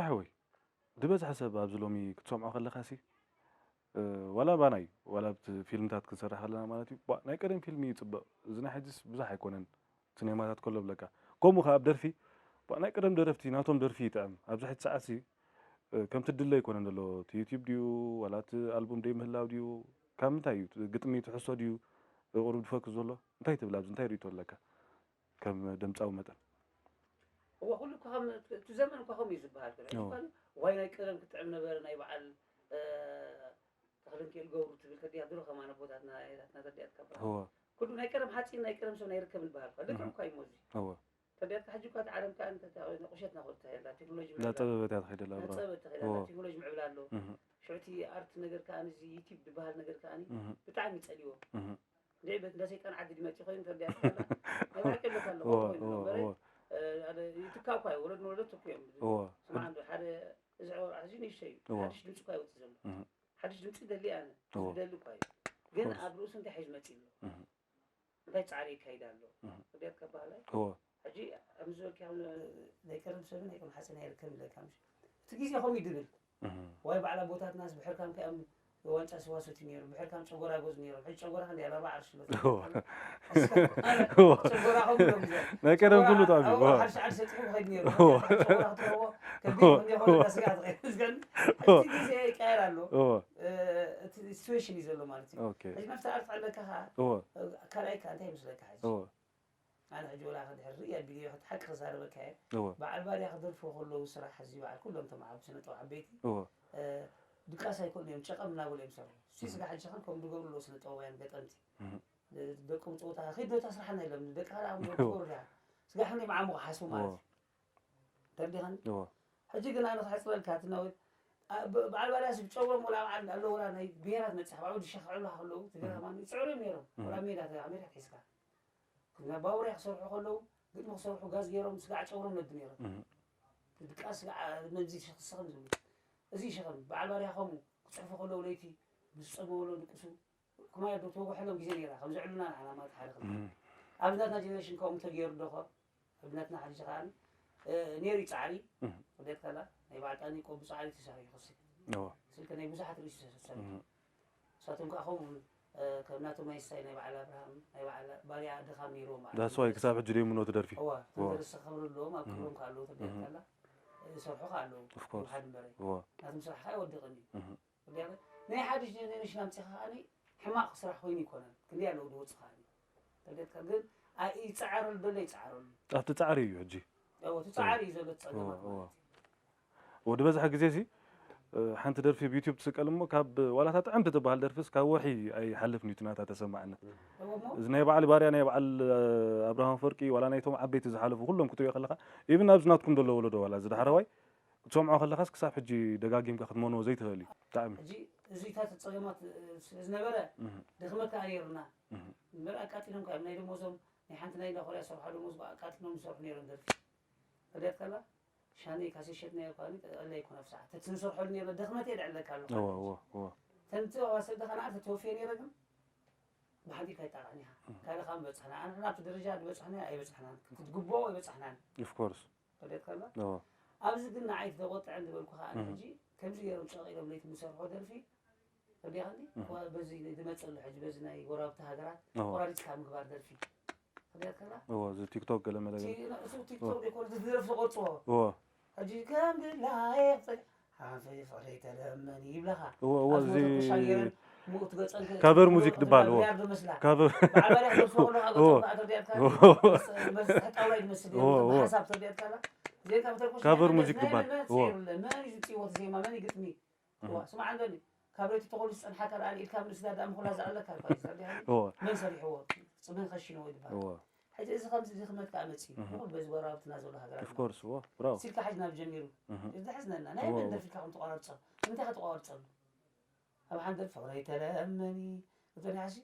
ኣሕወይ፣ ዝበዝሐ ሰብ ኣብዚ ሎሚ ክትሰምዖ ከለኻሲ፣ እ፣ ዋላ ባና እዩ፣ ዋላ ኣብቲ ፊልምታት ክንሰርሕ ከለና ማለት እዩ፣ ባ-፣ ናይ ቀደም ፊልም እዩ ጽብቕ፣ እዚ ናይ ሕጂስ ብዙሕ ኣይኮነን፣ ሲኔማታት ከሎ ብለካ። ከምኡ ከኣ ኣብ ደርፊ፣ ባ-፣ ናይ ቀደም ደረፍቲ ናቶም ደርፊ ይጥዕም፣ ኣብዚ ሕጂ ሰዓትሲ፣ እ፣ ከምቲ ድለ ኣይኮነን ዘሎ፣ እቲ ዩቲዩብ ድዩ፣ ዋላ እቲ ኣልቡም ደይ ምህላው ድዩ፣ ካብ ምንታይ እዩ፣ እቲ ግጥሚ ትሕዝቶ ድዩ፣ ቁሩብ ድፈኩስ ዘሎ፣ እንታይ ትብል ኣብዚ፣ እንታይ ርእይቶ ኣለካ? ከም ድምጻዊ መጠን። እወ፣ ኩሉ እኳ ከም እቲ ዘመን እኳ ከምኡ እዩ ዝበሃል። ሕጂ እኳ ዋይ ናይ ቀደም ክጥዕም ነበረ፣ ናይ በዓል ተኽለንኪኤል ገብሩ ትብል ተዲኣ ድሮ ከማን ኣቦታትና ኣያታትና ተዲኣትካ በላ። እወ። ኩሉ ናይ ቀደም ሓፂን ናይ ቀደም ሰብ ናይ ርከብ ዝበሃል እኳ ልክዕ እኳ እዩ ሞዚ። እወ። ተዲኣትካ ሕጂ እኳ እቲ ዓለም ከኣ እንታይ ቁሸትና ኮታ የላ ቴክኖሎጂ ምዕብላ። እንዳጠበበት እያ ትኸይድ ኣላ ብራ። እንዳጠበበት ትኸይድ ኣላ። እወ። ቴክኖሎጂ ምዕብላ ኣሎ። እህ። ሽዑ እቲ ኣርት ነገር ከኣ እዚ ዩቲብ ዝበሃል ነገር ከኣ እህ። ብጣዕሚ ይጸልዎ። እህ። እንድዒ ቤት እንዳ ሰይጣን ዓዲ ድመጺ ኮይኑ ተርዲኣ ትባላ። ናይ ባዕቂ ኣለካ ኣለኹ እወ፣ ኮይኑ እወ፣ ነበረ። እወ። ኣደ ይትካ እኳ እዩ፣ ወለድ ንወለድ ትኩ እዮም። እወ። ስማዕ እንዶ ሓደ እዚ ዕወር ኣዝዩ ንእሽተይ እዩ። እወ። ሓድሽ ድምፂ እኳ ይወፅእ ዘሎ። እህ። ሓድሽ ድምፂ ደሊ ኣነ። እወ። ደሊ እኳ እዩ። ግን ኦፍኮርስ። ኣብ ርእሱ እንታይ ሒዙ መፂ ኣሎ? እህ። እንታይ ጻዕሪ ይካይድ ኣሎ? እህ። ፍርድያት ከባህላይ? እወ። ሕጂ ኣብ ዝበልኪ ከም ናይ ቀደም ሰብን ናይ ቀደም ሓፂን ኣይርከብን ኢለካ ምሽ? እቲ ግዜ ከምኡ እዩ ድብል። እህ። ዋይ ባዕላ ቦታትናስ ብሕርካም ከ ዋንጫ ስዋ ሰትዩ ነይሩ፣ ብሕርካም ጨጎራ ገዙ ነይሩ። ሕጂ ጨጎራ ክንደይ ኣርባ ዓርሺ ኣሎ። እወ። እወ። ጨጎራ ከምኡ እዮም። ናይ ቀደም ጨጎራ ኩሉ ጣዕሚ እዩ። እወ፣ እወ። ሓድሽ ዓዲ ሰጢሑ ክኸይድ ነይሩ። እወ። ጨጎራ ክትረኽቦ ከቢድ እወ። ክንደይ ኾነ እወ። ስጋ ትኸይድ። እወ። እቲ ግዜ ይቀየር ኣሎ። እወ። እ፣ እቲ ሲቹዌሽን እዩ ዘሎ ማለት እዩ። ኦኬ። ሕጂ መፍትሒ ኣርትዕ ኣለካ ኸዓ፣ እወ። ካልኣይ ከ እንታይ ይመስለካ ሕጂ? እወ። ኣነ ሕጂ ወላ ከድሕር ርእያ ቪድዮ ሓቂ ክዛረበካ እየ። እወ። በዓል ባርያ ክደርፉ ከለዉ ስራሕ እዚ በዓል ኩሎም እቶም ዓብ-፣ ስነ ጥበብ ዓበይቲ፣ እወ። እ፣ ድቃስ ኣይኮኑን እዮም፣ ጨቐም እናበሉ እዮም ዝሰርሑ። እሱ እህ። ስጋ ሕጂ ኸን ከምኡ ዝገብሩ ኣለዉ ስነ ጥበባውያን ገጠምቲ። እህ። እ፣ ደቆም ጸወታ ኺድ ዶ ታስርሓና ኢሎም፣ ደቅኻ ደኣ እወ። ትገብሩ ዲኻ? ስጋ ሕን እዮም ዓሙ ክሓስቡ ማለት እወ። እዩ። ተረዲኻኒ? እወ። ሕጂ ግን ኣነ ክሕጽረልካ፣ እቲ ናወት፣ ኣ-፣ ብ-፣ በዓል ባርያ ስብ ጨውሮም ወላ በዓል ኣለዉ፣ ወላ ናይ ብሄራት መጽሓፍ፣ ኣብኡ ዝሸኽዕሉ ከለዉ፣ ትግርኛ እህ። ማለት ይጽዕሩ እዮም ነይሮም። እህ። ወላ ሜዳ፣ ተ-፣ ሜዳ ሒዝካ። ባቡርያ ክሰርሑ ከለዉ፣ ግጥሚ ክሰርሑ ጋዝ ገይሮም፣ ስጋዕ ጨውሮም ነዱ ነይሮም። እህ። ድቃስ ስጋዕ ነዚ ሸኽስኽን ዝብሉ። እዚ ይሸኸም፣ በዓል ባርያ ከምኡ፣ ክጽሕፉ ከለዉ ለይቲ፣ ምስ ጸመ ወሎ ድቅሱ፣ ኩማያ ዶ ተወግሐሎም ግዜ ነይራ፣ ከም ዘዕሉና ንዓና ማለት ሓደ ክልተ። እህ። ኣብዚ ናትና ጀነሬሽን ከምኡ ተገይሩ ዶ ኸ? ኣብ ናትና ሕጂ ከኣ፣ እ፣ ነይሩ ጻዕሪ፣ እህ። ክብደት ከላ፣ ናይ በዓል ጣኒ ቆቢ ጻዕሪ ተሰሪሑ ክሲ። እወ። ስልከ ናይ ብዙሓት ርእሲ ተሰሪሑ። እህ። ንሳቶም ከኣ ከምኡ፣ እ፣ ከም ናቶም ናይ ስታይ ናይ በዓል ኣብርሃም፣ ናይ በዓል ባርያ ድኻም ነይርዎም ማለት እዩ። ዳስዋይ ክሳብ ሕጂ ደይምኖ እቲ ደርፊ። እወ፣ እቶም እወ። ደርሲ ክብሪ ኣለዎም፣ ኣብ እህ። ክብሮም ከኣ ኣለዉ እህ። ተገይርካላ፣ ዝሰርሑ ከኣ ኣለዉ። ኦፍ ኮርስ። ይውሓድ እምበረ። እወ። ናቶም ስራሕ ከኣ ኣይወድቕን እዩ። እህ። ወዲያለ ናይ ሓድሽ ጀነሬሽን ኣምጺኻ ከኣ ሕማቕ ስራሕ ኮይኑ ኣይኮነን። ክንደይ ኣለዉ ዝወጹ ከኣ። ተገይርካ ግን ኣይ-፣ ይጸዓረሉ ዘሎ ይጸዓረሉ። ኣብቲ ጻዕሪ እዩ ሕጂ። እወ፣ እቲ ጻዕሪ እዩ ዘሎ እቲ ጸገማት እወ፣ እወ። ማለት እዩ። ወዲ በዝሐ ግዜ ሲ፣ እ፣ ሓንቲ ደርፊ ኣብ ዩቲዩብ ትስቀል እሞ ካብ ዋላ እታ ጥዕምቲ ትበሃል ደርፍስ ካብ ወርሒ ኣይሓልፍን እዩ እቲ ናታ ተሰማዕነት። እወ እሞ። እዚ ናይ በዓል ባርያ ናይ በዓል፣ እ፣ ኣብርሃም ኣፈወርቂ ዋላ ናይቶም ዓበይቲ ዝሓለፉ ኩሎም ክትሪኦ ከለኻ ኢቭን ኣብዚ ናትኩም ዘሎ ወለዶ ዋላ እዚ ዳሕረዋይ ክትሰምዖ ከለኻስ ክሳብ ሕጂ ደጋጊምካ ክትመንዎ ዘይትኽእል እዩ። ብጣዕሚ። ሕጂ እዚታት ጸገማት፣ እ፣ ስለ ዝነበረ እህ። ድኽመት ከኣ ነይሩና። እህ። እምበር ኣቃጺሎም ከኣ ናይ ደሞዞም ናይ ሓንቲ ናይ እንዳ ኮርያ ዝሰርሑ ደሞዝ ኣቃጺሎም ዝሰርሑ ነይሮም ደርፊ። ተረዲኣት ከላ ሻነይ ካሴት ሸጥናዮ ከኣ ጠቕላላ ኣይኮነ ኣብ ሰዓት። እቲ ንሰርሐሉ ነይርና ድኽመት የድዕለካ ኣለኹ። እወ፣ እወ፣ እወ። ተንቲ ኣዋሰደ ከኣ ንዓት ተወፍየ ነይረ ግን ብሓንቲ ከይጣቕዕን ኢኻ። እህ። ካልእ ከኣ ምበጻሕና። ኣንሕና ኣብቲ ደረጃ ዝበጻሕናዮ ኣይበጻሕናን። እቲ ዝግብኦ ኣይበጻሕናን። ኦፍ ኮርስ። ተረዲኣት ከላ? እወ። ኣብዚ ግን ንዓይ ተቖጥዐን ዝበልኩ ከኣ እህ። ሕጂ ከምዚ ገይሮም ጨቒሎም ለይቲ ዝሰርሕዎ ደርፊ ተረዲኣትኒ? እህ። ዋ-፣ በዚ ዝመጽእ ኣሎ ሕጂ በዚ ናይ ጎረባብቲ ሃገራት እወ። ቆራሪጽካ ምግባር ደርፊ። ተረዲኣት ከላ? እወ፣ እዚ ቲክቶክ ገለ መለ ገለ። እቲ፣ እሱ ቲክቶክ እወ። ዘይኮነ፣ እቲ ደርፊ ዝቆርጽዎ። እወ። ሕጂ ከም ድላየ ክጸ-፣ ሓንፈይ ፍቕረይ ተለመኒ ይብለኻ። እወ፣ እወ፣ ኣብዚ እዚ መድረኽ ክሻ ገይረን፣ ምኡ ትገጸን ከ-፣ ካቨር ምኡ ሙዚክ ዝበሃል፣ እወ። ሚልያርዶ መስላ። ካቨር በዓል ባርያ ክደርፎ ከሎ፣ እወ። ኣገጸ ተረዲኣትካ? እወ። መስ-፣ መስ-፣ ጣውላ እዩ ዝመስል እወ፣ እወ። ሓሳብ ተረዲኣትካ? ዜማ ተርኮሽ ካቨር ናይ ሙዚክ ናይ ዝበሃል። መን እወ። ጽዒሩለ? መን እዩ ዝጽይዎ እቲ ዜማ? መን እዩ ግጥሚ? እህ። እዋ፣ ስማዕ እንዶኒ፣ ካብ ለይቲ ተኾሉ ዝጸንሓካ ደኣ ኢድካ ምስዳድ ኣምኹላ ዝኣለካ እኳ እዩ፣ ተረዲኣኒ? እዋ። መን ሰሪሕዎ? ጽ-፣ መን ከሺንዎ ይበሃል። እዋ። ሕጂ እዚ ከምዚ ድኽመት ከኣ መጺኡ። እህ። ንኹሉ በዚ ጎረባብትና ዘሎ ሃገራት ኦፍ ኮርስ፣ እዋ፣ ብራቮ። ሲልካ ሕጂ ናብ ጀሚሩ። እህ። እዚ ዘሕዝነና፣ ናይ እዋ፣ መን እዋ። ደርፊ ኢልካ ከም ትቆራርጾ? ንምንታይ ኢኻ ትቆራርጸሉ? ኣብ ሓንቲ ፍቕረይ ተለመኒ፣ እቶን ያሲ፣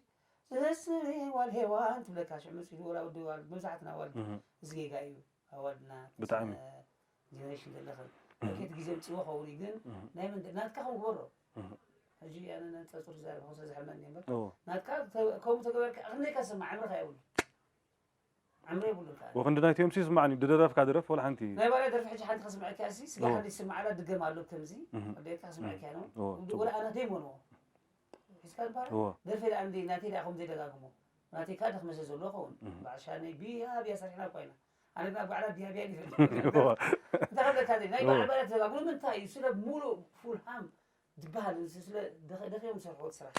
ዘስሪ ዋል ሄዋን ትብለካ፣ ሽዑ መጺኡ ወላ ወዲ ዋል፣ መብዛሕትና ዋል እህ። እዚ ጌጋ እዩ። ኣዋልድና፣ ብጣዕሚ። እ፣ ጀነሬሽን ዘለኽን። እህ። ኦኬ፣ እቲ ግዜ ምጽዎ ኸውን እዩ፣ ግን እህ። ናይ መን ደ-፣ ናትካ ከም ግበሮ። እህ። ሕጂ ኣነ ነንጸጽሩ ዝዛረብ ኾን ስለዝሕመኒ እምበር። እዎ። ናትካ ተ-፣ ከምኡ ተገበርካ፣ ክንደይ ከስምዕ፣ ኣእምሮኻ የብሉ። ዕምሪ የብሉን ከኣ። ወክንዲ ናይቶም ሲ ይስማዕኒ ድደረፍካ ድረፍ ወላ ሓንቲ ናይ ባርያ ደርፊ ሕጂ ሓንቲ ከስምዐካ ሲ ስጋ እዎ። ሓንቲ ይስማዓላ ድገም ኣሎ ከምዚ እህ። ወደካ ከስምዐካ ነው እዎ፣ ጽቡቅ። ወላ ኣነ ደይሞንዎ ሒዝካ ባር እዎ። ደርፊ ደኣ እንዲ ናተይ ደኣ ከም ዘይደጋግሞ ናተይ ከኣ ደክመ ስለ ዘሎ ኸውን እህ። በዓል ሻነይ ብያ ብያ ሰሪሕና እኮ ኢና ኣነ ድማ ባዕላ ብያ ብያ እዎ። እንታይ ክብለካ ናይ እዎ። ባዕላ ባርያ ተጋግሉ ምንታይ እዩ ስለ ሙሉእ ፉል ሃም ዝበሃል ስለ ደኺ- ደኺዮም ዝሰርሕዎ ስራሕ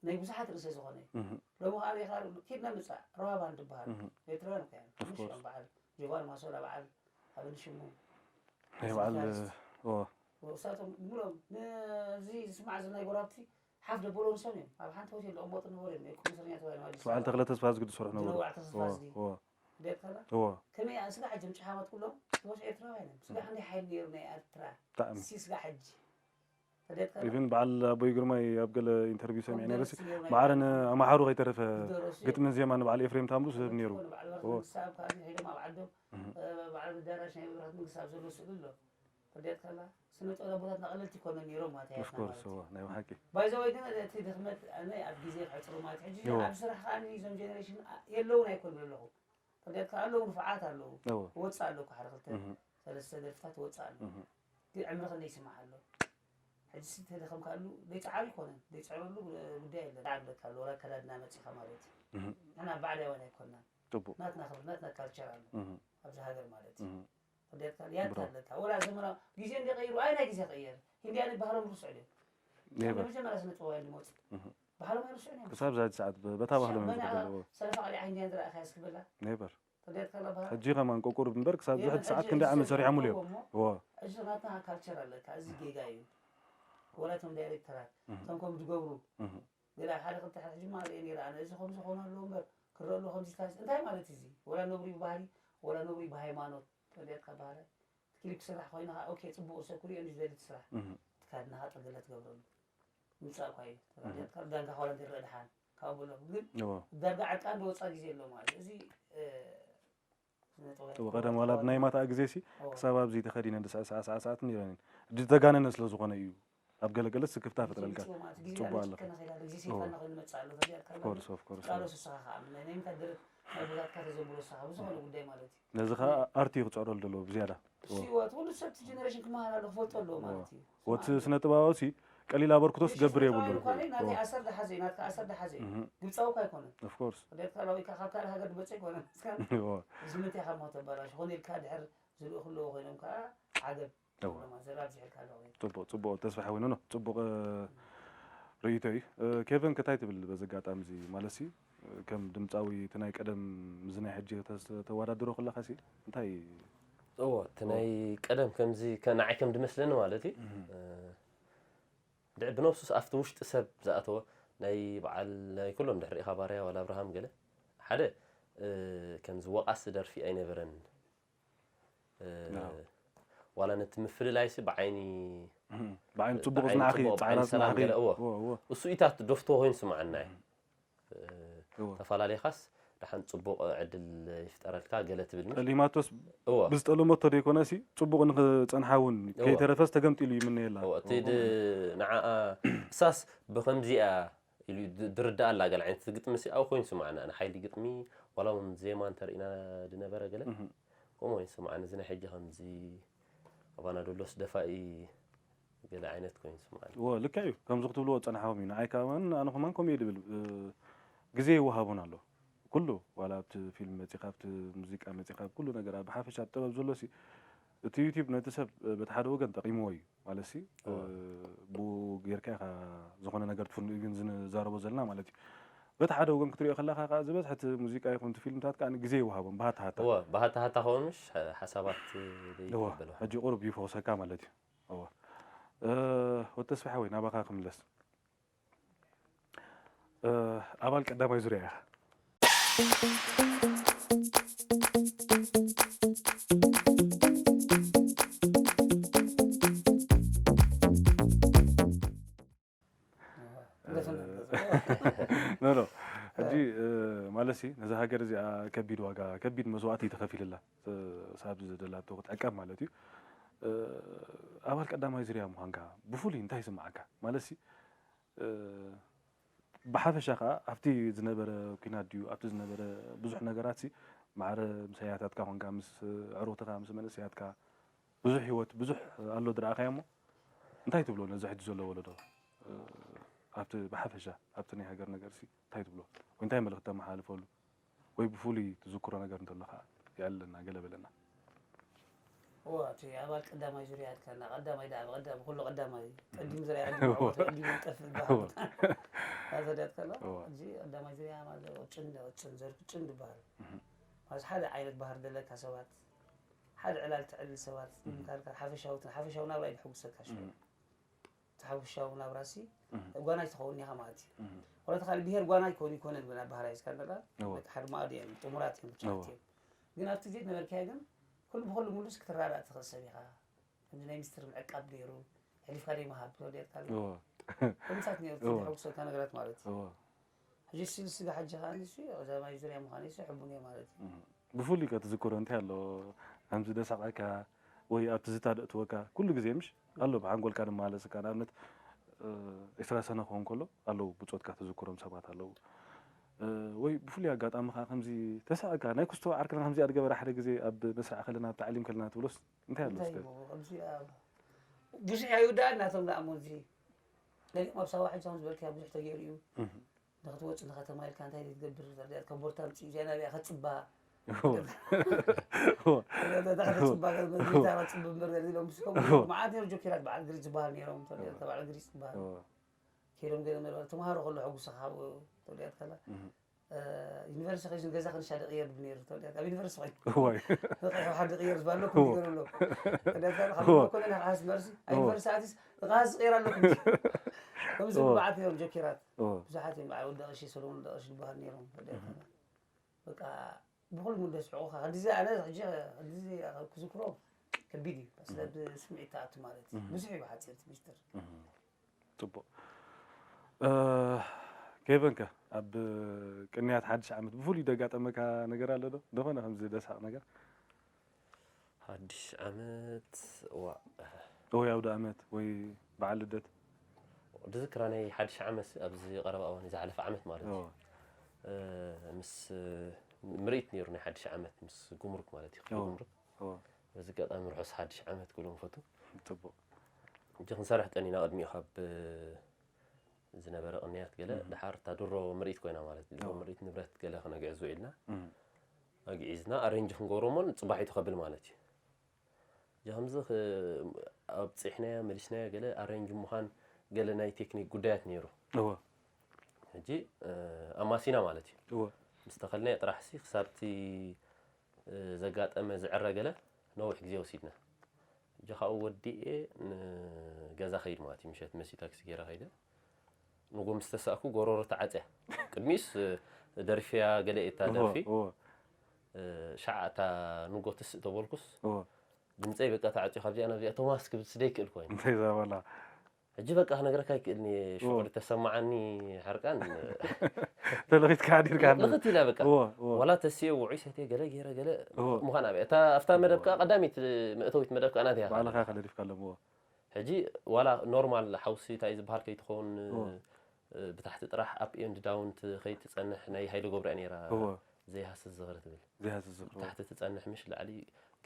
ናይ ብዙሓት ርእሰ ዝኾነ እዩ እህ። ሎሚ ከዓ ሪኢኻ ኪድና ምፃእ ረዋባን ዝበሃል እህ። ኤርትራውያን እኮ እዮም Of ምሽ course. እዮም በዓል ጆባን ማሶላ በዓል ኣበንሽሙ ናይ በዓል ጊታሪስት። እዎ። እሳቶም ሙሎም ነዚ ዝስማዕ ዘሎ ናይ ጎራብቲ ሓፍ ደበሎ ንሶም እዮም ኣብ ሓንቲ ሆቴል ዝቕመጡ ነበሩ እዮም ናይ ቁም እስረኛ ተባሂሎም ኣዲስ በዓል ኣበባ ተኽለ ተስፋ ዝግዲ ዝሰርሑ ነበሩ ዝነዋዕ ተስፋ እዎ፣ ዝጊ እዎ። ደት ከላ እዎ። ከመይ ስጋ ሕጂ ምጭሓማት ኩሎም ስቦሽ ኤርትራውያን እዮም ስጋ ክንደይ ሓይሊ ነይሩ ናይ ኤርትራ ብጣዕሚ ሲ ስጋ ሕጂ ተደት ከላ ኢቭን በዓል ኣቦይ ግርማይ ኣብ ገለ ኢንተርቪው ሰሚዐ ነይረ ኮንደረስ ነይሩ ናይ ማዕረ ኤርትራ ንኣምሓሩ ከይተረፈ ዝደረሱ ግጥምን ዜማን በዓል ኤፍሬም ታምሩ ዝህብ ነይሩ በዓል በረኸት እዎ። መንግስቲ ኣብ ከባቢ ሄዶም ኣብ ዓዶም እህ። በዓል ዳራሽ ናይ መብራት መንግስቲ ኣብ ዘሎ ስእሊ ኣሎ ተደት ከላ ስነ ጥበብ ኣቦታት መቐለልቲ ይኮነ ነይሮም ማለት እያ Of course እዎ ናይ ብሓቂ ባይዘወይ ግን እቲ ድኽመት ኣነ ኣብ ግዜ ክሕፅሩ ማለት ሕጂ እዎ። ኣብ ስራሕ ከዓ እዞም ጀነሬሽን የለውን ኣይኮን ኣለኹ ተደት ከላ ኣለዉ ንፉዓት ኣለዉ እዎ። ወፅእ ኣለኩ ሓደ ክልተ እህ። ሰለስተ ደርፍታት ወፅእ ኣሎ እህ። ግን ዕምሪ ክንደይ ይስማዕ ኣሎ ሕጂ ሲ ተደኸምካሉ ዘይፀዓሩ ይኮነን ዘይፅዕረሉ ጉዳይ የለን ኣለካ ኣሎ ኣከዳድና መፂኻ ማለት እዩ እህ። ንሕና ባዕዳውያን ኣይኮናን ጽቡቅ ናትና ክብሪ ናትና ካልቸር ኣሎ እህ። ኣብዚ ሃገር ማለት እዩ እህ። ተደትካ ያታ ኣለካ ወላ ዘመናዊ ግዜ እንደ ቀይሩ ኣይ ናይ ግዜ ቀየር ሂንድያ ባህሎም ርስዑ ድዮም ኔቨር መጀመርያ ስነ ጥበባውያን ዝመፁ እህ። ባህሎም ኣይርስዑን እዮም ክሳብ ዛቲ ሰዓት በታ ባህሎም እዮም ዝቕበልዎ ሰለፋ ቃልያ ሂንድያ ዝረኣኻ ስክበላ ኔቨር ተደትካ ላ ባህል ሕጂ ከማን ቆቁር እምበር ክሳብ ዝሕጂ ሰዓት ክንዲ ዓመት ሰሪሖም እዮም እዎ እዚ ናትና ካልቸር ኣለካ እዚ ጌጋ እዩ ወላ እቶም ዳይሬክተራት እህ። እቶም ከም ዝገብሩ እህ። ገለ ሓደ ክልተ ሕጂ ማለ እየ ነይረ ኣነ እዚ ከምዚ ክኾኑ ኣለዎ እምበር ክረሉ ከምዚ ታስ እንታይ ማለት እዚ ወላ ነብሪ ብባህሊ ወላ ነብሪ ብሃይማኖት ተሪያትካ ባህለ ክሊፕ ስራሕ ኮይና ኦኬ ፅቡቅ ሰብ ክሪኦ ንዝደሊ ስራሕ እህ። ትካድናኻ ጠገለ ትገብረሉ ምፃእ እኳ እዩ ተረዲያትካ ዳንጋ ኳላ ንረአ ድሓን ካብኡ በሎ ግን እዎ። ዳርጋ ዓርቃን ዝወፃ ግዜ ኣሎ ማለት እዚ እ፣ ስነ ጥበብ እዎ፣ ቀደም ዋላ ብናይ ማታ ግዜ ሲ እዎ። ክሳብ ኣብዚ ተኸዲነ እንዲ ሰዓ ሰዓ ሰዓት ሰዓት ነይረን እየን። እዲ ተጋነነ ስለ ዝኾነ እዩ ኣብ ገለገለ ስክፍታ ፈጥረልካ ጽቡቅ ማለት ግዜ ጽቡቅ ዳለ ኣሎ። ጭከና ከይዳ ግዜ እዎ። ሰይጣን ንኽንመጽእ ኣሎ ተሪያትካ Of course, of course. ቃሎስ ንስኻ ከዓ ናይ ምንታይ ድርብ ናይ ቦታትካ ተዘንብሎ ንስኻ ብዝኾነ ጉዳይ ማለት እዩ ነዚ ከዓ ኣርቲ እዩ ክፅዕረሉ ዘለዎ ብዝያዳ እሱ ህይወት ሁሉ ሰብ እቲ ጀነሬሽን ክመሃር ኣሎ ክፈልጦ ኣለዎ ማለት እዩ ወቲ ስነ ጥበባዊ ሲ ቀሊል ኣበርክቶ ዝገብር የብሉን ናተይ ኣሰር ዝሓዘ እዩ ናትካ ኣሰር ዝሓዘ እዩ እህ፣ ግብፃዊ እኳ ኣይኮነን of course። ወዲ ኤርትራ ላዊካ ካብ ካልእ ሃገር ድመፀ ኣይኮነን እስካ እዎ፣ እዚ ምንታይ ካብ ሞት ተባላሽ ኾነ ኢልካ ድሕር ዝልእኽሉ ኮይኖም ከዓ ዓገብ እዎ። ዘራብ ዝሕልካ ኣለኹ ጽቡቅ ጽቡቅ ተስፋ ሓዊኑ ነው ጽቡቅ እ፣ ርእይቶ እዩ። እ፣ ኬቨን ከታይ ትብል በዚ ኣጋጣሚ እዚ ማለት ሲ ከም ድምፃዊ እቲ ናይ ቀደም እዚ ናይ ሕጂ ተስ- ተወዳድሮ ከለኻ ሲ እንታይ እዎ እቲ ናይ ቀደም ከምዚ ከ- ንዓይ ከም ድመስለኒ ማለት እዩ እ፣ ድዕ ብነብሱስ ኣብቲ ውሽጢ ሰብ ዝኣተወ ናይ በዓል ናይ ኩሎም ድሕሪኻ ባርያ ዋላ ኣብርሃም ገለ ሓደ እ፣ ከምዚ ወቃሲ ደርፊ ኣይነበረን እ፣ ኣዎ። ዋላ ነቲ ምፍልላይሲ ብዓይኒ እህ፣ ብዓይኒ ጽቡቅ ብዓይኒ ዝነዓኺ ጽቡቅ፣ ብዓይኒ ጻዕራ ሰላም ዝነዓኺ ገለ፣ እዎ። እዎ፣ እዎ፣ እሱ ኢታ እቲ ዶፍቶ ኮይኑ ስምዓና እዩ እ፣ እዎ። ተፈላለኻስ ደሓን ጽቡቅ ዕድል ይፍጠረልካ ገለ ትብል ምሽ ጠሊማቶስ እዎ ብዝጠለመቶ ዘይኮነ ሲ ጽቡቅ ንክጸንሓ እውን እዎ። ከይተረፈስ ተገምጢሉ ይምነየላ እዎ፣ እቲ ድ- ንዓኣ እሳስ ብከምዚኣ ኢሉ ድ- ድርዳእ ኣላ ገለ ዓይነት ግጥሚ ሲ ኣብኡ ኮይኑ ስምዓና ንሓይሊ ግጥሚ ዋላ እውን ዜማ እንተርኢና ድነበረ ገለ እህ፣ ከምኡ ኮይኑ ስምዓኒ እዚ ናይ ሕጂ ከምዚ ኣባና ዶሎስ ደፋኢ ገለ ዓይነት ኮይኑ ስምዓኒ እዎ ልክዕ እዩ ከምዚ ክትብልዎ ዝጸናሕኹም እዩ ንዓይ ከማን ኣነ ከማን ከምኡ እየ ድብል እ፣ ግዜ ይወሃቡን ኣሎ ኩሉ ዋላ ኣብቲ ፊልም መጺኻ ኣብቲ ሙዚቃ መጺኻ ኣብ ኩሉ ነገር ኣብ ሓፈሻ ኣብ ጥበብ ዘሎ ሲ እቲ ዩቲብ ነቲ ሰብ እ፣ በቲ ሓደ ወገን ጠቂምዎ እዩ ማለት ሲ እ፣ እዎ። ብኡ ጌርካ ኢኻ ዝኾነ ነገር ትፍንኡ ግን ዝንዛረቦ ዘለና ማለት እዩ በቲ ሓደ ወገን ክትሪኦ ከለኻ ከዓ ዝበዝሐ እቲ ሙዚቃ ይኹን እቲ ፊልምታት ከዓ ግዜ ይወሃቦም ብሃታ ሃታ እወ ብሃታ ሃታ ከውን ምሽ ሓሳባት እወ ዘይቀበሉ ሕጂ ቁሩብ ይፈውሰካ ማለት እዩ እወ እ፣ ወዲ ተስፋ ሓወይ ናባኻ ክምለስ እ፣ ኣባል ቀዳማይ ዙርያ ኢኻ ኖ ኖ ሕጂ ማለት ሲ ነዛ ሃገር እዚኣ ከቢድ ዋጋ ከቢድ መስዋእቲ ተኸፊልላ ሳብ ዝደላቶ ክትዕቀብ ማለት እዩ ኣባል ቀዳማይ ዝርያ ምዃንካ ብፍሉይ እንታይ ይስምዓካ ማለት ሲ ብሓፈሻ ከዓ ኣብቲ ዝነበረ ኩናት ድዩ ኣብቲ ዝነበረ ብዙሕ ነገራት ሲ ማዕረ ምስ ኣያታትካ ኮንካ ምስ ኣዕሩኽትኻ ምስ መንእሰያትካ ብዙሕ ህይወት ብዙሕ ኣሎ ዝረኣኻዮ እሞ እንታይ ትብሎ ነዚ ሕጂ ዘሎ ወለዶ ኣብቲ ብሓፈሻ ኣብቲ ናይ ሃገር ነገር ሲ እንታይ ትብሎ ወይ እንታይ መልእኽቲ ተመሓላልፈሉ ወይ ብፍሉይ ትዝክሮ ነገር እንተሎ ከዓ የዕልለና ገለ በለና። እዋ እቲ ኣባል ቀዳማይ ዙርያ ኣትካና ቀዳማይ ዳ ቀዳም ኩሉ ቀዳማይ ቀዲም ዙርያ ቀዲም ዓወት ቀዲም ጠፍ ዝበሃል ተዳት ከሎ እዚ ቀዳማይ ዙርያ ማለት ጭን ጭን ዘርክ ጭን ዝበሃል ማለት ሓደ ዓይነት ባህር ደለካ ሰባት ሓደ ዕላል ትዕልል ሰባት ምምካርካ ሓፈሻውትን ሓፈሻው ናብራ ይድሕጉሰካ ሽዑ እቲ ሓፈሻዊ ናብራሲ ጓናይ ትኸውን ኢኻ ማለት እዩ። ወላ እቲ ካልእ ብሄር ጓናይ ክኸውን ይኮነን ግን ኣብ ባህራይ እስካ ንላ ሓደ ማእዲ እዮም ጥሙራት እዮም ብቻት እዮም። ግን ኣብቲ ዜት ነበርካዮ ግን ኩሉ ብኩሉ ሙሉስ ክትራዳእ ትኽእል ሰብ ኢኻ። ከምዚ ናይ ሚስትር ምዕቃብ ገይሩ ሕሊፍካ ደይ ምሃብ ተወዲኣትካ ኣሎ። ከምሳት ነይሩ ተሕጉሰካ ነገራት ማለት እዩ። ሕጂ ስል ስጋ ሓጂ ከዓ ንሱ ቀዳማይ ዙርያ ምዃነ ይሱ ሕቡን እየ ማለት እዩ። ብፍሉይ ከ ትዝክሮ እንታይ ኣሎ ከምዚ ደሳቐካ ወይ ኣብቲ ዝታ ደእትወካ ኩሉ ግዜ ምሽ ኣሎ ብሓንጎልካ ድማ ኣለስካ ንኣብነት ዒስራ ሰነ ክኸውን ከሎ ኣለዉ ብፆትካ ትዝክሮም ሰባት ኣለዉ ወይ ብፍሉይ ኣጋጣሚ ከዓ ከምዚ ተሳእካ ናይ ኩስቶ ዓርክና ከምዚ ኣድገበረ ሓደ ግዜ ኣብ መስርዕ ከለና ኣብ ታዕሊም ከለና ትብሎስ እንታይ ኣሎ እስከ ብዙሕ ኣይውዳእ እናቶም ደኣ ሞዚ ገሊኦም ኣብ ሳዋ ሕጂ ከም ዝበልካ ብዙሕ ተገይሩ እዩ ንኽትወፅእ ንኸተማ ኢልካ እንታይ ዘይትገብር ዘርዲኣት ከቦርታ ምፅእ እዚኣ ናብያ ከፅባ ከፅባ ከፅብ እምበር ገለ ኢሎም ምስ ከምኡ መዓት ነሩ ጆኪራት በዓል ግሪት ዝበሃል ነይሮም ተባዕል ግሪት ዝበሃል ከይዶም ገለ መለ ተምሃሮ ከሎ ሕጉስኻ ተወዲኣት ከላ ዩኒቨርሲቲ ከይሱ ገዛ ክንሻደ ቅየር ነይሩ ተወዲኣት ኣብ ዩኒቨርሲቲ ኮይኑ እዋይ ንቕሕ ሓደ ቅየር ዝበሃሎ ኩሉ ገይሩ ኣሎ ተወዲኣት ከላ ካብ ኮነ ናብ ዓስ መርሲ ኣብ ዩኒቨርሲቲ ኣቲስ ንቓስ ዝቕየር ኣለኩም ከምዚ መዓት ነይሮም ጆኪራት ብዙሓት እዮም በዓል ወዲ ቀሺ ሰለሙን ወዲ ቀሺ ዝበሃል ነይሮም ተወዲኣት ከላ በቃ ብኹሉ ሙደስ ሕቑኻ ክንዲዚ ኣነ ሕጂ ክንዲዚ ክዝክሮ ከቢድ እዩ ስለ ብስምዒት ተኣቱ ማለት እዩ ብዙሕ እዩ ብሓፂር እቲ ሚስጥር ፅቡቕ ኬቨን ከ ኣብ ቅንያት ሓድሽ ዓመት ብፍሉይ ደጋጠመካ ነገር ኣሎ ዶ ዝኾነ ከምዚ ደሳቕ ነገር ሓድሽ ዓመት ዋ ወይ ኣውደ ኣመት ወይ በዓል ልደት ድዝክራ ናይ ሓድሽ ዓመት ኣብዚ ቀረባ እዋን ዝሓለፈ ዓመት ማለት እዩ ምስ ምርኢት ነይሩ ናይ ሓድሽ ዓመት ምስ ጉምሩክ ማለት እዩ ክፍሊ ጉምሩክ በዚ ኣጋጣሚ ርሑስ ሓድሽ ዓመት ክብሎም ፈቱ ፅቡቅ ሕጂ ክንሰርሕ ጠኒና ቅድሚኡ ካብ ዝነበረ ቅንያት ገለ ድሓር እታ ድሮ ምርኢት ኮይና ማለት ድሮ ምርኢት ንብረት ገለ ክነግዕዝ ውዒልና ኣግዒዝና ኣሬንጅ ክንገብሮ እሞ ፅባሒቱ ከብል ማለት እዩ ከምዚ ኣብፅሕናዮ መሊስናዮ ገለ ኣሬንጅ ምዃን ገለ ናይ ቴክኒክ ጉዳያት ነይሩ እወ ሕጂ ኣማሲና ማለት እዩ እወ ምስ ተኸልናዮ ጥራሕ ሲ ክሳብ እቲ ዘጋጠመ ዝዕረ ገለ ነዊሕ ግዜ ወሲድና ሕጂ ካብኡ ወዲኤ ንገዛ ከይድ ማለት እዩ ምሸት መሲ ታክሲ ገይረ ከይደ ንጎ ምስ ተሳእኩ ጎሮሮ ተዓፅያ ቅድሚስ ደርፍያ ገለ እታ ደርፊ ሻዕ እታ ንጎ ትስእ ተበልኩስ ድምፀይ በቃ ተዓፅዩ ካብዚኣ ናብዚኣ ቶማስ ክብል ስደይ ክእል ኮይኑ እንታይ ዘበላ ሕጂ በቃ ክነግረካ ይክእልኒ ሽዑ ተሰማዓኒ ሕርቃን ተለኺትካ ሓዲርካ ኣለኻ። ልኽት ኢላ በቃ እወ፣ እወ። ዋላ ተስየ ውዑይ ሰትየ ገለ ገይረ ገለ እወ። ምዃን ኣብያ እታ ኣብታ መደብ ከዓ ቀዳሚት መእተዊት መደብ ከዓ ናትያ ባዕልኻ ከለዲፍካ ኣለዎ። ሕጂ ዋላ ኖርማል ሓውሲ እንታይ ዝበሃል ከይትኸውን ብታሕቲ ጥራሕ ኣፕ ኤንድ ዳውን ከይትፀንሕ ናይ ሃይለ ገብርያ ነይራ ዘይሃስስ ዝኽሪ ትብል ዘይሃስስ ዝኽሪ ብታሕቲ ትፀንሕ ምሽ ላዕሊ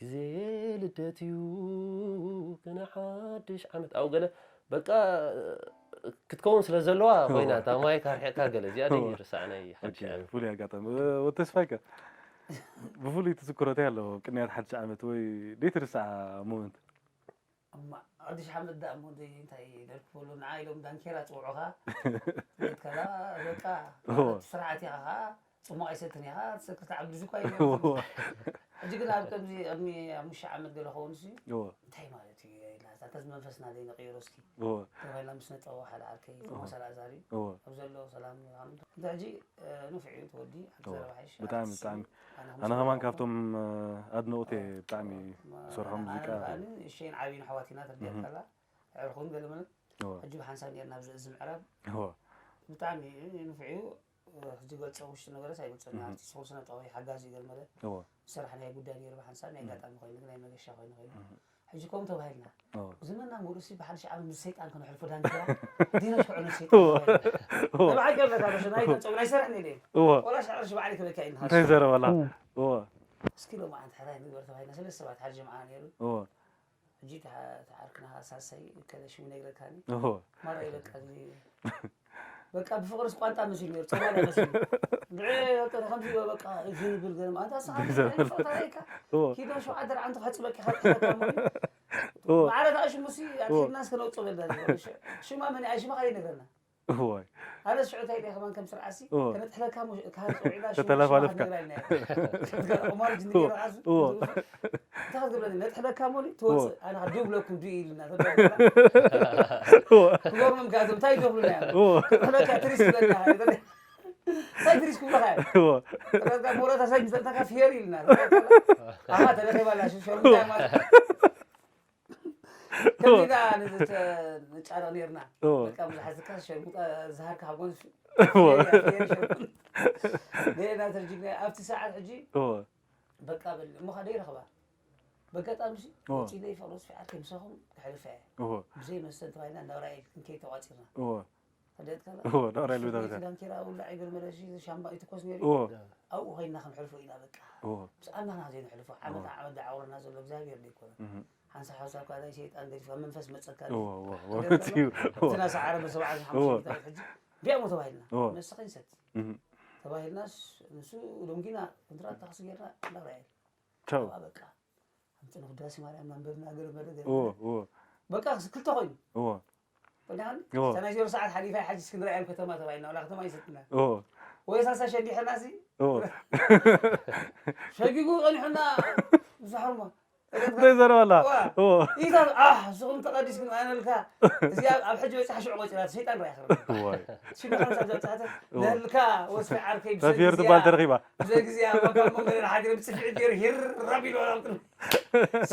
ግዜ ልደት እዩ ገና ሓድሽ ዓመት ኣብኡ ገለ በቃ ክትከውን ስለ ዘለዋ ኮይና እታ ማይ ካርሒቕካ ገለ እዚኣ ደይ ርሳዕ ናይ ሓድሽ ዓመት ፍሉይ ኣጋጣሚ ወተስፋይከ ብፍሉይ ትዝክሮ እንታይ ኣለዎ ቅንያት ሓድሽ ዓመት ወይ ደይ ትርሳዓ ሞመንት እማ ሓድሽ ዓመት ደኣ እሞ ደይ እንታይ ደርክበሉ ንዓ ኢሎም ዳንኬራ ፅውዑኻ ከላ በቃ ስርዓት ኢኻ ከዓ ፅሙቕ ኣይሰትን ኢኻ ትሰክር ተዓብድ ዝኳ ሕጂ ግን ኣብ ከምዚ ቅድሚ ኣሙሽተ ዓመት ገለ ኸውን ሲ እንታይ ማለት እዩ ኢልና እዛ ተዝ መንፈስና ዘይንቕይሮ እስኪ ተባሂልና ምስ ነጠዎ ሓደ ዓርከይ ቶማስ ኣልኣዛር እዩ ኣብ ዘሎ ሰላም ንዓም እንተ ሕጂ ንፍዕ እዩ ተወዲ ኣቲ ዘረባ ሓይሽ ብጣዕሚ ብጣዕሚ ኣነ ከማን ካብቶም ኣድነቑት እየ ብጣዕሚ ዝሰርሖ ሙዚቃ እሸይን ዓብይን ኣሕዋት ኢና ተርዲኣካላ ኣዕርኹም ገለመለ ሕጂ ብሓንሳብ ነርና ኣብዚ እዚ ምዕራብ ብጣዕሚ ንፍዕ እዩ ሕጂ ገልፀ ውሽጢ ነገረስ ኣይገልፀና ኣርቲስት ኩሉ ስነ ጥበባዊ ሓጋዚ ይገርመለ ዝሰራሕናዮ ጉዳይ ነይሩ ብሓንሳብ ናይ ኣጋጣሚ ኮይኑ ግን ናይ መገሻ ኮይኑ ኮይኑ ሕጂ ከምኡ ተባሂልና ዝመና ሙሉእሲ ብሓድሽ ዓመት ምስ ሰይጣን ከነሕልፎ ዳንኪራ ዲና ሽኩዕነ ሰይጣን ተባሂልና ብዓል ገርነካ በሸ ናይ ገንፀው ናይ ሰርሕ ነለ ወላ ሻዕር ሽባዕሊ ክበካ ኢልና እንታይ ዘረበላ እስኪ ሎማዓንቲ ሕራይ ንግበር ተባሂልና ሰለስተ ሰባት ሓደ ጅምዓ ነይሩ። እዎ ሕጂ ተዓርክና ሳሳይ ከለ ሽሙ ነግረካኒ እዎ ማራ በቃ በቃ ብፍቅርስ ቋንጣ መሲሉ ነይሩ ጸባል መሲሉ ብዕ በቃ ከምዚ በቃ ዝንብል ገርም ኣንታ ሰዓት ጸባይካ እዎ ኪዶ ሸውዓተ ደርዓን ተፈጽመኪ ካብ ተፈታሞ እዎ ማዕረታ ሽሙሲ ኣኪድና እስከ ነውጽእ በልና ሽማ መን ኣይ ሽማ ከይነግረና እዎ ኣነ ሽዑ እንታይ ኢለ ከማን ከም ስርዓሲ እዎ። ከነጥሕለካ ሙ- ካብ ጽውዒላ ሽማ ተተላፋለፍካ። ሽማ ከነግራ ኢልና ኢና። ኦማር ጅኒ እዎ። ራሱ እዎ። እንታይ ክትገብረኒ ነጥሕለካ ሞሊ ትወጽእ ኣነ ካብ ደው ብለኩም ድዩ ኢልና እዎ ክገርሞም ጋዞም እንታይ ይገብሩና እዮም እዎ ከጥሕለካ ትሪስ ይብለና እንታይ ትሪስ ክብለካ እዮም እዎ ረጋ ሞራታ ሳይ ምዘንታካ ፍየር ኢልና ኣሃ ተረኺባላ ሽሸሩ እንታይ ማለት ከሚዳ ንጫረቕ ነርና እዎ በቃ ብዙሓት ዝካ ሸርሙጣ ዝሃርካ ሓጎን እዎ ሌላ ተርጅግና ኣብቲ ሰዓት ሕጂ እዎ በቃ በል እሞ ካደ ይረኽባ በጋጣሚ ሲ እዎ። ወፂለይ ፍቕሪ ስፊ ዓርከይ ምሳኹም ክሕልፋ እየ እዎ ብዘይ መስተ እንተባይና እንዳብራኤል ክንከይ ተቋፂርና እዎ ተደት ከላ እዎ ዳራይ ልቤት ኣበካ ዳንኬራ ውላዕ ይብል መለሲ ሻምባ ይትኮስ ነይሩ እዎ ኣብኡ ኮይና ክንሕልፎ ኢና በቃ እዎ ምስ ኣምላኽና ዘይንሕልፎ ዓመት ዓመት ዝዓወረና ዘሎ እግዚኣብሔር ዶ ይኮነ እህ ሓንሳ ሓውሳ እኳ ናይ ሰይጣን ገዲፍካ መንፈስ መፀካ እዎ እዎ እዎ እቲ እዎ እቲ ናሰዓረ ብሰብዓ እዎ። ሓሙሽተ ሕጂ ቢያሞ ተባሂልና እዎ። መስኺ ንሰቲ እህ ተባሂልናስ ንሱ ሎምጊና ኮንትራት ታክሲ ጌርና እንዳብራኤል ቻው ኣብኣ በቃ ኣምፅን ቅዳሴ ማርያም ማንበብና ገለ መለ ገለ እዎ እዎ በቃ ክልተ ኮይኑ እዎ ወዳን እዎ። ሰናይ ዜሮ ሰዓት ሓሊፋ ሕጂ እስክንድርያ ከተማ ተባሂልና ዋላ ከተማ ይሰጥና እዎ ወይ ሳሳ ሸጊሕና ሲ እዎ ሸጊጉ ቀኒሑና ብዙሓርሞ ዘይዘረባላ እዎ ኢታ ኣህ ስኹም ተቐዲስኩም ኣነልካ እዚኣ ኣብ ሕጂ በፂሓ ሽዑ ቆፂራት ሰይጣን ራይ ክረብ እዋይ ሽዑ ሓንሳ ዘብፃሕተ ነልካ ወስፊ ዓርከይ ፈፊር ትባል ተረኺባ ብዘይ ግዜ ኣብ መንገድና ሓዲረ ብፅፍዒ ገይሩ ሂር ራብ ኢሉ ኣብ ቅድሚ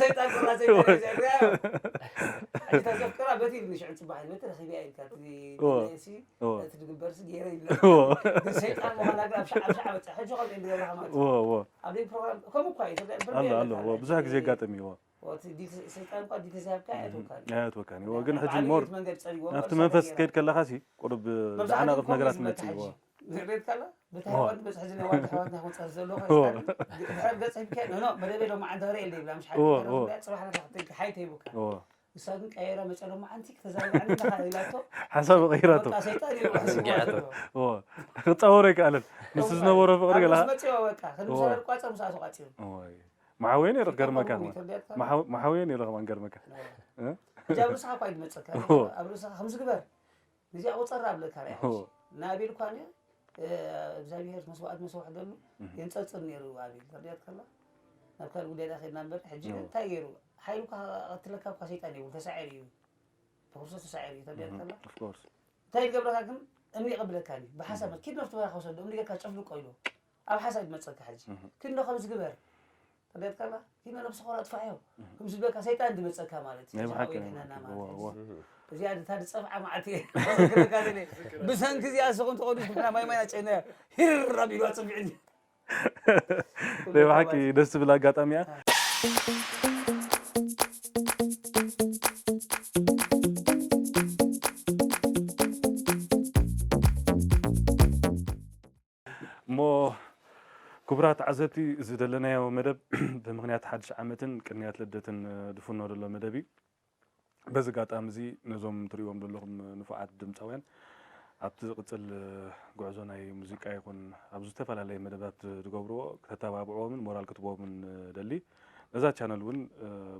ሰይጣን ቁራ ሰይጣን ዘፍቅራ በቲ ኢሉ ንሽዑ ፅባሕ በቲ ረኺቢያ ኢልካ እዎ። እዎ። እቲ ድግበርሲ ገይረ ይብለ እዎ ግን ሰይጣን ምዃና ግን ኣብ ሸዓ ኣብ ሸዓ በፅሕ ሕጂ ከምኡ እዮም ዝገብርኻ ማለት እዩ እዎ እዎ ኣብ ደይ ፕሮግራም ከምኡ እኳ እዩ ትብለ ብር ኣሎ ኣሎ የብለካ እዎ ብዙሕ ግዜ የጋጥም እዩ እዎ እቲ ዲል ሰይጣን እኳ ዲል ተዛብካ ኣያትወካ ኣያትወካን እዎ ግን ሕጂ ሞር መንገድ ፀሪዎ ናብቲ መንፈስ ክትከይድ ከለካ ሲ ቁሩብ ዝዓናቕፍ ነገራት መፅእ እዎ ርቤት ካላ ብታይ ወዲ በፅሒ ዝነ ዋዲ ሕዋትና ክፀር ዘሎ እዎ። ድሕር ገፅ ሂብካ ኖ መደበ ሎማዓንቲ ወረ የለ ይብላ ምሽ እዎ፣ እዎ። ፅባሕ ሓይተ ይቡካ እዎ ንሳ ግን ቀየራ መፀ ሎማዓንቲ ክተዛርብዓኒ ኢላቶ ሓሳብ ቀይራቶ በቃ ሰይጣን ኢሉ እዎ ክፃወሮ ኣይከኣለን ምስ ዝነበሮ ፍቕሪ ገላ መፅዋ በቃ ክንምሰለ ቋፀር ምስኣ ተቋፂሩ እዎ። መሓውየ ነይሩ ክገርመካ ተቋሙ ተርቢያት ካላ መሓው- መሓውየ ነይሩ ከማን ገርመካ እ? ሕጂ ኣብ ርእስኻ እኳ ይመፀካ እዎ። ኣብ ርእስኻ ከምዚ ግበር ነዚኣ ቁፀር ኣብለካ ርያ እዎ። ንኣቤል እኳ እግዚኣብሔር መስዋዕት መስዋዕት ደሉ የንፀልፅል ነይሩ ኣቤል ተርቢያት ከላ ናብ ካልእ ጉዳይ ዳ ከድና እምበር ሕጂ እዎ። እንታይ ገይሩ ሓይሉ እኳ ቀትለካ እኳ ሰይጣን ይብሉ ተሳዒሩ እዩ ብክርስቶስ ተሳዒሩ እዩ ተርቢያት ከላ Of course. እንታይ ይገብረካ ግን እምኒ ይቐብለካ እዩ ብሓሳብ ኪድ መፍትወ ከወሰዶ እምኒ ጌርካ ጨፍልቆ ኢሉ ኣብ ሓሳብ ይመፀካ ሕጂ እህ። ክንዶ ከምዚ ግበር ተርቢያት ከላ ኪኖ ነብስኻ ኣጥፋዮ ከም ዝብለካ ሰይጣን ዝመፀካ ማለት እዩ ናይ እዚ ብሓቂ ሓወይ ድሕነና ማለት እዎ፣ እዩ እዎ። እዚኣ ድታ ዝፀፍዓ መዓልቲ እየ ክነግረካ ዘለ ብሰንኪ እዚኣ ስኹም ተቐዲስኩም ሕና ማይ ማይ ኣጨነ ሂር ኣቢሉ ኣፅፊዕኒ ናይ ብሓቂ ደስ ዝብል ኣጋጣሚ እያ እሞ ክቡራት ተዓዘብቲ እዚ ዘለናዮ መደብ ብምክንያት ሓድሽ ዓመትን ቅንያት ልደትን ድፉኖ ዘሎ መደብ እዩ በዚ ኣጋጣሚ እዚ ነዞም ትሪእዎም ዘለኹም ንፉዓት ድምፃውያን ኣብቲ ዝቕፅል ጉዕዞ ናይ ሙዚቃ ይኹን ኣብ ዝተፈላለየ መደባት ዝገብርዎ ከተተባብዕዎምን ሞራል ክትቦምን ደሊ ነዛ ቻነል እውን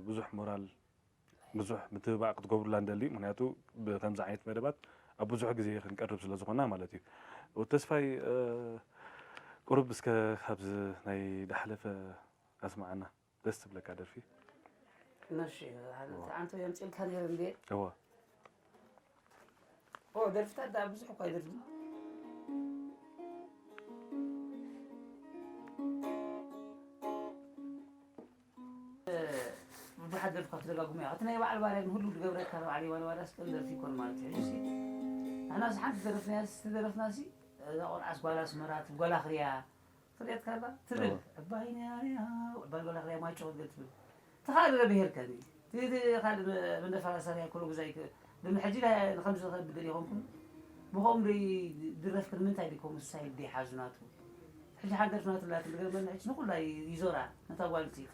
ብዙሕ ሞራል ብዙሕ ምትብባዕ ክትገብሩላ ንደሊ ምክንያቱ ብከምዚ ዓይነት መደባት ኣብ ብዙሕ ግዜ ክንቀርብ ስለ ዝኾና ማለት እዩ ተስፋይ ቁሩብ እስከ ካብዚ ናይ ዳሕለፈ ኣስማዓና ደስ ትብለካ ደርፊ ነሽ ኣንተ የምፅልካ ነይረ እንዴ እዋ ደርፍታት ዳ ብዙሕ እኳ ይደርፍ ብዙሓት ደርፍካ ትደጋግሙ እያ እቲ ናይ በዓል ባርያ ግን ሁሉ ዝገብረካ ባዕል ዋላ ዋላ ስቀል ደርፊ ይኮን ማለት እዩ ሕጂ ንሕና ስ ሓንቲ ደረፍና ስ ደረፍና ሲ እዛ ቆልዓስ ጓል ኣስመራ ትብል ጓል ኣኽርያ ትሪኣት ካላ ትብል ዕባይ ነያ ዕባይ ጓል ኣኽርያ ማይጮ ክትገል ትብል ተኻል ብሄርከኒ ካልእ መነፈራሰር ያክሎ ግዛይ ድም ሕጂ ንከምዚ ከብድ ይኾንኩም ብኸም ድረፍክን ምንታይ ድኮም ሳይድ ዲሓዙ ናቱ ሕጂ ሓንቲ ደርፊ ናትላ ትገርመኒ፣ ሕጂ ንኹላ ይዞራ፣ ነታ ጓል ኣንስተይቲ።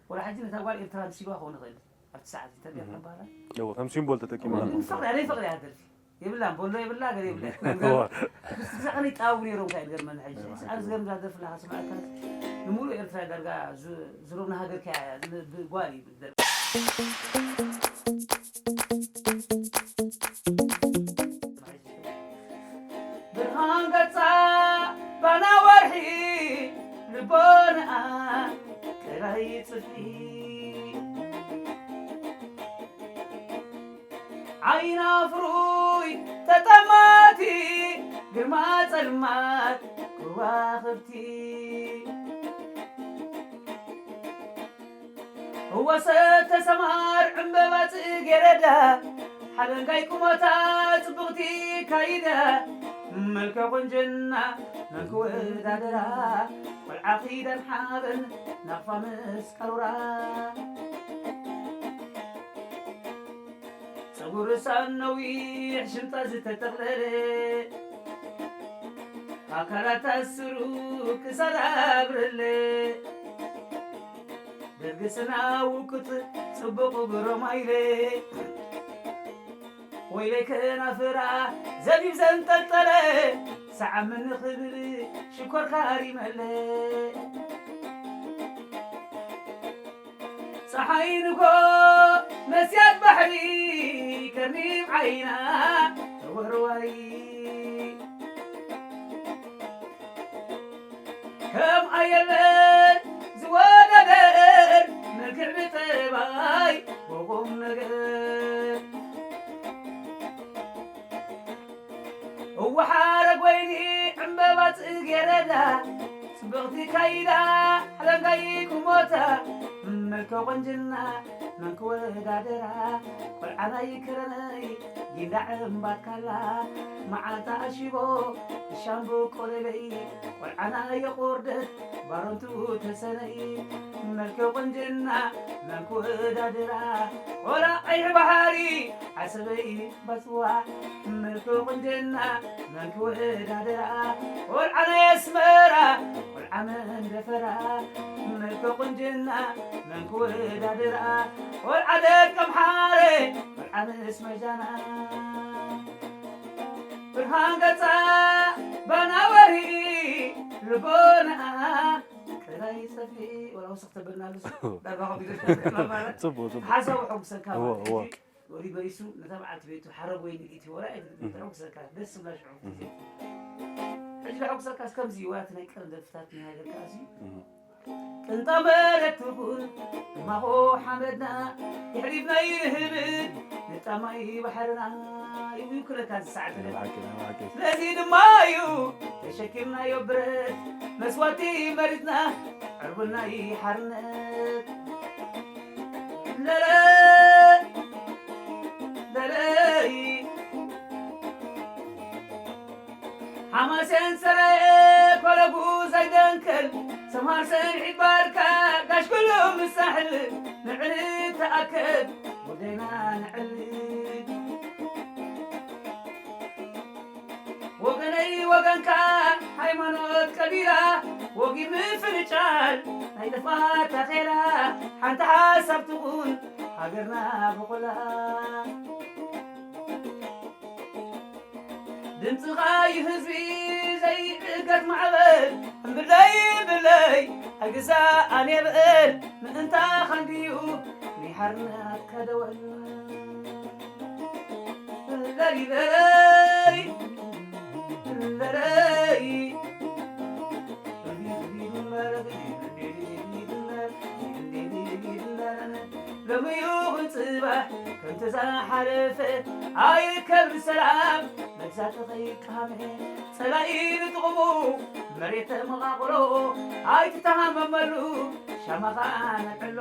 ወላ ሕጂ ነታ ጓል ኤርትራ ንሲባ ክኸውን ይኽእል። ኣብቲ ሰዓት እዩ ተርቢያ እህ። ተባህላ። እዎ፣ ከም ሲምቦል ተጠቂምላ። ግን ፍቕሪ፣ ናይ ፍቕሪ እያ ደርፊ። የብላን፣ ቦሎ የብላ፣ ገለ የብላ። እዎ። ብስ-፣ ብስ-፣ ብሳዕኒ ይጣበቡ ነይሮም፣ ካይ ዝገርመኒ ሕጂ። እዎ። ኣነ ዝገርም እዛ ደርፊ ለካ ስምዓካ፣ ንምሉእ ኤርትራ ዳርጋ ዝ-፣ ዝሮብና ሃገር ከያ እያ፣ ን-፣ ብጓል እዩ ደርፊ። ብርሃን ገጻ ባና ወርሒ፣ ልቦናኣ ቀላይ ጽፍሒ። ዓይና ፍሩይ ተጠማቲ፣ ግርማ ጸልማት ከዋኽብቲ። እወ ሰብ ተሰማር ዕምበባ ጽጌረዳ፣ ሓለንጋይ ቁመታ ጽብቕቲ ካይዳ፣ መልከ ቁንጅና መን ክወዳደራ፣ ቆልዓ ኪዳን ሓበን ናቕፋ ምስ ቀሩራ። ጸጉሪ ሳን ነዊሕ ሽምጣ ዝተጠቕለለ፣ ኣካላት ኣስሩ ክሳድ ኣብረለ፣ ደርግስና ውቅጥ ጽቡቕ ግሮማይለ፣ ወይለይ ከናፍራ ዘቢብ ዘንጠልጠለ፣ ሰዓመኒ ክብል ሽኮር ካሪመለ። ጸሓይ ንጎ መስያት ባሕሪ ከርኒብ ዓይና ተወርዋሪ። ከም ኣየለን ዝወዳደር መልክዕ ብጠባይ ወቁም ነገር። እወ ሓረግ ወይኒ ዕምበባ ጽጌረዳ፣ ጽብቕቲ ካይዳ ሓለንጋይ ቁሞታ፣ መልከ ቁንጅና መን ክወዳደራ፣ ቆልዓ ናይ ከረነይ ጊንዳዕ እምባትካላ፣ መዓልታ ኣሽቦ ሻምቡ ቆለለይ፣ ቆልዓ ናይ የቑርደት ባረንቱ ተሰነይ፣ መልከ ቁንጅና መን ክወዳደራ፣ ቆልዓ ቀይሕ ባሕሪ ዓሰበይ ባጽዋ፣ መልክዕ ቁንጅና መን ክወዳደራ፣ ቆልዓ ናይ ኣስመራ፣ ቆልዓ መንደፈራ፣ መልክዕ ቁንጅና መን ክወዳደራ፣ ቆልዓ ደቀምሓረ፣ ቆልዓ ምስ መጃና። ብርሃን ገጻ ባና ወርሂ፣ ልቦናኣ ቀላይ ጸፍሒ፣ ወላ ወሰኽ ተበልና፣ ዳርጋ ኮምፒተር ተጠቅማ ማለት ጽቡቅ፣ ጽቡቅ። ሓሳቡ ሕጉሰካ እዎ፣ ማለት እዩ። እዎ። ወዲ በሪሱ ነታ በዓልቲ ቤቱ ሓረግ ወይኒ ኢቲ ወላ እም። ተሕጉሰካ፣ ደስ ዝብላ ሽዑ እም። ግዜ። ሕጂ ዝሕጉሰካስ ከምዚ እዩ፣ ዋላ እቲ ናይ ቀደም ደርፍታት ናይ ሃገርካ ኣዝዩ እም። ቅንጣ መሬት ትኹን እማኾ ሓመድና፣ የሕሊፍና ይንህብን ንጣማይ ባሕርና ይብሉ ክለካ ዝሰዓት ናይ ብሓቂ፣ ናይ ብሓቂ። ስለዚ ድማ እዩ ተሸኪምናዮ ብረት መስዋእቲ መሪጽና ዕርቡል ናይ ሓርነት። ለለ ለለይ ሓማሴን ሰራየ ኮለጉ ዘይደንከል ሰምሃር ሰንዒት ባርካ ጋሽ ኩሉ ምሳሕል ንዕል ተኣከብ ጉዳይና ንዕል። ወገነይ ወገንካ ሃይማኖት ቀቢላ ወጊ ምፍንጫል ናይ ጥፋት ታኼላ ሓንቲ ሓሳብ ትኹን ሃገርና ብኹላ። ድምፅኻ እዩ ህዝቢ ዘይዕገት ማዕበል እምብለይ እምብለይ ኣይግዛእን የብእል ምእንታኻ እንድዩ ናይ ሓርነትካ ደወል። ለሊበይ ለለይ ሎሚ ይኹን ጽባሕ ከምቲ ዝሓለፈ ኣይርከብ ሰላም መግዛእቲ ከይቃመ ጸላኢ ንጥቕሙ መሬት ተመቓቕሎ ኣይትተሃመመሉ ሻማኻ ነቅሎ።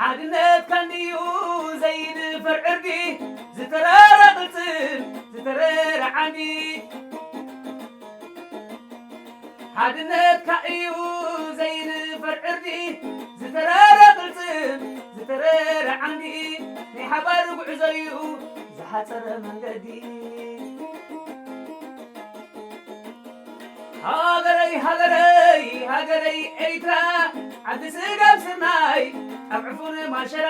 ሓድነትካ እንድዩ ዘይድፈር ዕርዲ ዝተረረ ቅልጽም ዝተረረ ዓንዲ። ሓድነትካ እዩ ዘይድፈር ዕርዲ ዝተረረ ቅልጽም ዝተረረ ዓንዲ። ናይ ሓባር ጉዕዞ እዩ ዝሓጸረ መንገዲ። ሃገረይ ሃገረይ ኤሪትራ ዓዲ ስጋብ ስርናይ ኣብ ዕፉን ማሸራ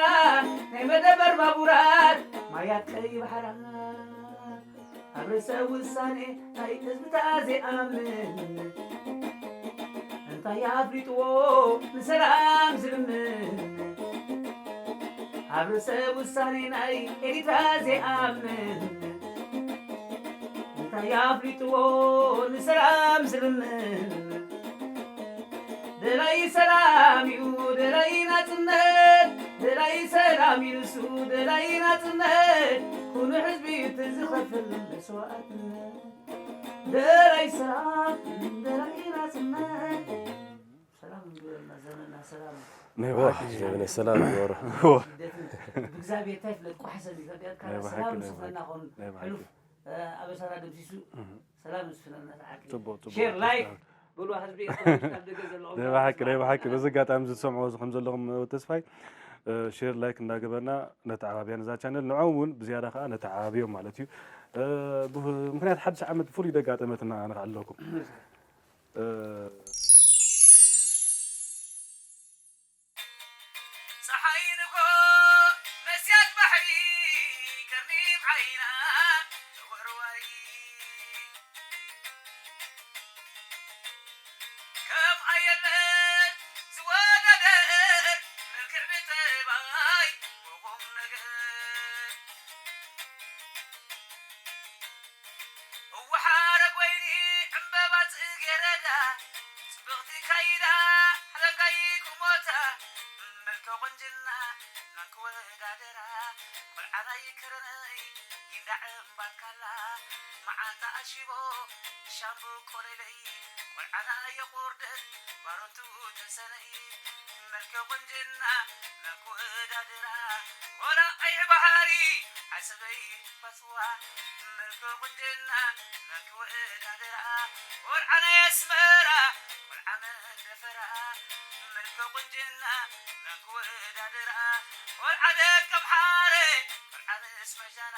ናይ መደበር ባቡራት ማያት ቀይ ባሕራ ኣብ ርእሰ ውሳኔ ናይ ህዝብታ ዘይኣምን እንታይ ኣፍሊጥዎ ንሰላም ዝልምን ኣብ ርእሰ ውሳኔ ናይ ኤሪትራ ዘይኣምን እንታይ ኣፍሊጥዎ ንሰላም ዝልምን ደላይ ሰላም እዩ ደላይ ናጽነት ደላይ ሰላም እዩ ንሱ ደላይ ናጽነት ኩኑ ህዝቢ እቲ ዝኸፍል መስዋእትነት ደላይ ሰላም ደላይ ናጽነት ሰላም እንግበረልና ዘመንና ሰላም ናይ ብሓቂ ዘመነ ሰላም ይበሮ ስደትን ብእግዚኣብሔር እንታይ ፍለጥ ቋሕሰብ እዩ ፈቢያትካ ናይ ብሓቂ ሰላም ናይ ስፈና ብሓቂ ኾን ናይ ብሓቂ ሕሉፍ ኣበሳራ ደምሲሱ ሰላም ስፍነና ተዓቂ ጽቡቅ ጽቡቅ ሼር ላይክ ብሉ ህዝቢ ኤርትራ ኣብ ደገ ዘለኹም ናይ ብሓቂ ናይ ብሓቂ በዚ ኣጋጣሚ ዝሰምዕዎ ከም ዘለኹም ተስፋይ ሼር ላይክ እንዳገበርና ነተዓባብያ ነዛ ቻነል ንዕኦም እውን ብዝያዳ ከዓ ነተዓባብዮም ማለት እዩ ምክንያት ሓድሽ ዓመት ፍሉይ ደጋጠመትና ንክኣለኩም ፀሓይ ንጎ መስያት ባሕሪ ከርኒም ዓይና ተወርዋሪ ከም ኣየለን ዝወዳደር መልክዕ ብጠባይ ብቑም ነገር እወሓረግ ወይኒ ዕምበባ ጽጌረዳ ጽብቕቲ ካይዳ ሓዘንካይ ክሞታ መልከ ቁንጅና መን ክወዳደራ ቆልዓናይ ከረነይ ይንዳዕ እምባካላ መዓንታ ኣሽቦ ሻምቡ ቆለለይ ቆልዓና የቑርደት ባሮንቱ ተሰነይ መልከ ቁንጅና መን ክወዳደራ ቆላ ቀይሕ ባሕሪ ዓሰበይ ፈትዋ መልከ ቁንጅና መን ክወዳደራ ቆልዓ ናይ ኣስመራ ቆልዓ መንደፈራ መልከ ቁንጅና መን ክወዳደራ ቆልዓ ደቀምሓረ ቆልዓ ምስ መጃና